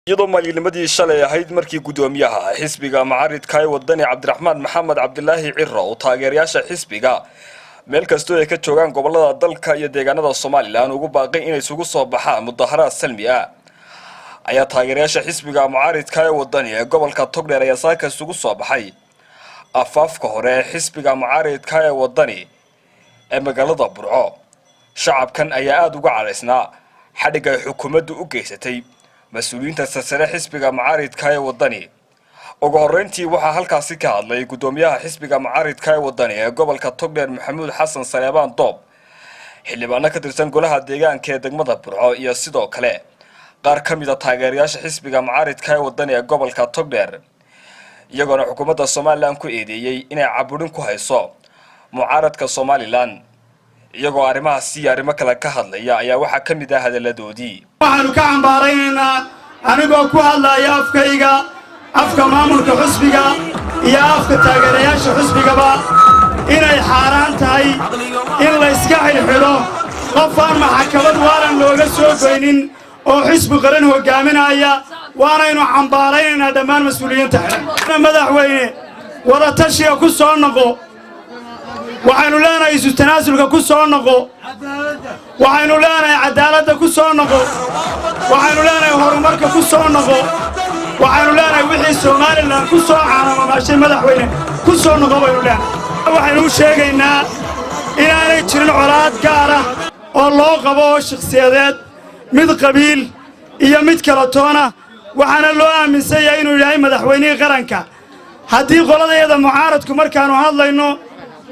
Iyadoo maalinimadii shalay ahayd markii guddoomiyaha xisbiga mucaaridka ee Wadani, Cabdiraxmaan Maxamed Cabdilaahi Ciro, uu taageerayaasha xisbiga meel kastoo ay ka joogaan gobolada dalka iyo deegaanada Somaliland ugu baaqay inay isugu soo baxaan mudaharaad salmi ah, ayaa taageerayaasha xisbiga mucaaridka ee Wadani ee gobolka Togdheer ayaa saaka isugu soo baxay afaafka hore ee xisbiga mucaaridka ee Wadani ee magaalada Burco. Shacabkan ayaa aada uga cadhaysnaa xadhigga ay xukuumaddu u geysatay mas-uuliyiinta sarsare xisbiga mucaaridka ee Wadani. Ugu horreyntii waxaa halkaasi ka hadlay guddoomiyaha xisbiga mucaaridka ee Wadani ee gobolka Togdheer, Maxamuud Xasan Saleebaan Doob, xildhibaano ka tirsan golaha deegaanka ee degmada Burco iyo sidoo kale qaar ka mid ah taageerayaasha xisbiga mucaaridka ee Wadani ee gobolka Togdheer, iyagoona xukuumadda Somaliland ku eedeeyey inay caburin ku hayso mucaaradka Somaliland. Iyagoo arrimahaasi iyo arrimo kale ka hadlaya ayaa waxaa ka mid ah hadalladoodii: Waxaannu ka cambaaraynaynaa, anigoo ku hadlaya afkayga, afka maamulka xusbiga iyo afka taageerayaasha xusbigaba, inay xaaraan tahay in layska xidhxidho qof aan maxkamad waaran looga soo goynin oo xisbi qaran hoggaaminaya. Waanaynu cambaaraynaynaa dhammaan mas-uuliyiinta xidhan. Madaxweyne, wadatashiga ku soo noqo. Waxaynu leenahay, isu tanaasulka ku soo noqo. Waxaynu leenahay, caddaaladda ku soo noqo. Waxaynu leenahay, horumarka ku soo noqo. Waxaynu leenahay, wixii Somaliland ku soo caanamamaashay, madaxweyne, ku soo noqo baynu leenahay. Waxaynu u sheegaynaa inaanay jirin colaad gaar ah oo loo qabo oo shakhsiyadeed, mid qabiil iyo mid kala toona. Waxaana loo aaminsan yahay inuu yahay madaxweynihii qaranka. Haddii qoladayada mucaaradku markaannu hadlayno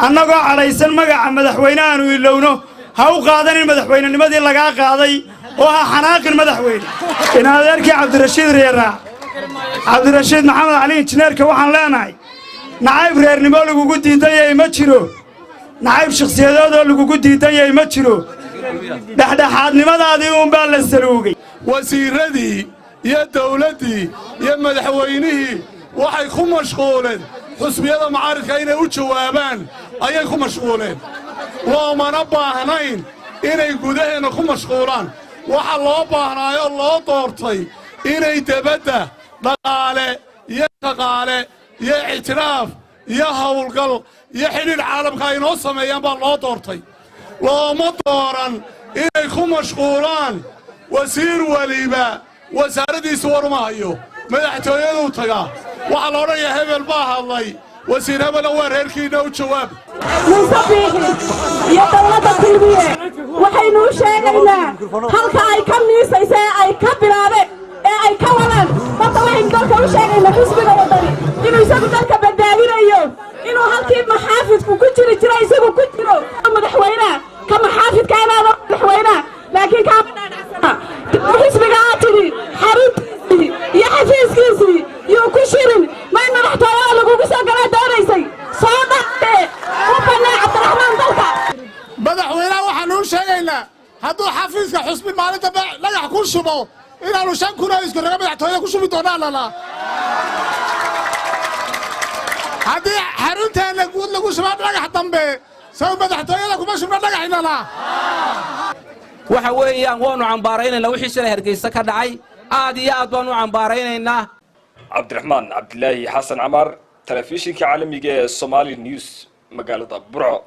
annagoo cadhaysan magaca madaxweyne aanu ilowno, ha u qaadanin madaxweynenimadii lagaa qaaday oo ha xanaaqin, madaxweyne. In adeerkii Cabdirashiid Reeraac, Cabdirashiid Maxamed Cali Injineerka, waxaan leenahay, nacayb reernimo lagugu diidan yahay ma jiro, nacayb shakhsiyadoodoo lagugu diidan yahay ma jiro. Dhexdhexaadnimadaadii uunbaa la saluugay. Wasiirradii iyo dawladdii iyo madaxweynihii waxay ku mashquuleen xusbiyada mucaaridka inay u jawaabaan ayay ku mashquuleen. Loomana baahnayn inay gudaheenna ku mashquulaan. Waxa loo baahnaayoo loo doortay inay debadda dhaqaale iyo shaqaale iyo ictiraaf iyo hawlgal iyo xidhiidh caalamka ay noo sameeyaan baa loo doortay. Looma dooran inay ku mashquulaan. Wasiir weliba wasaaraddiisu war uma hayo, madaxtooyaduu tagaa, waxaa la odhanayaa, "Hebel baa hadlay, wasiir hebelna waa reerkiinna, u jawaab." Muuse Biixi iyo dawladda Kulmiye waxaynu u sheegaynaa halka ay ka miisaysa ee ay ka bilaabeen ee ay ka wadaan. Horta waxaynu dalka u sheegaynaa xisbiga Waddani inuu isagu dalka badbaadinayo, inuu halkii maxaafidku ku jiri jira isagu ku jiro. Madaxweynaha ka maxaafidka inaado madaxweynaha, laakiin kaama dhaadhacsana. Xisbiga aad tidhi xaruntiisii iyo xafiiskiisii yuu ku shirin. May madaxtooyada lagugu soo galaa doonaysay? Soo dhaftee, u bannaa Cabdiraxmaan dalka. Madaxweynaha waxaannu u sheegaynaa, hadduu xafiiska xusbi maalinta dhagax ku shubo, inaannu 5,000 oo isku raga madaxtooyada ku shubi doonaan lalaa. Haddii xarunteenna guud lagu shubaa dhagax dambe, sow madaxtooyada kuma shubna dhagaxinalaa? Waxa weeyaan, waannu cambaaraynaynaa wixii shalay Hargeysa ka dhacay. Aad iyo aad baanu u cambaaraynaynaa. Cabdiraxmaan Cabdilaahi Xasan Camar, telefishinka caalamiga ee Somali News, magaalada Burco.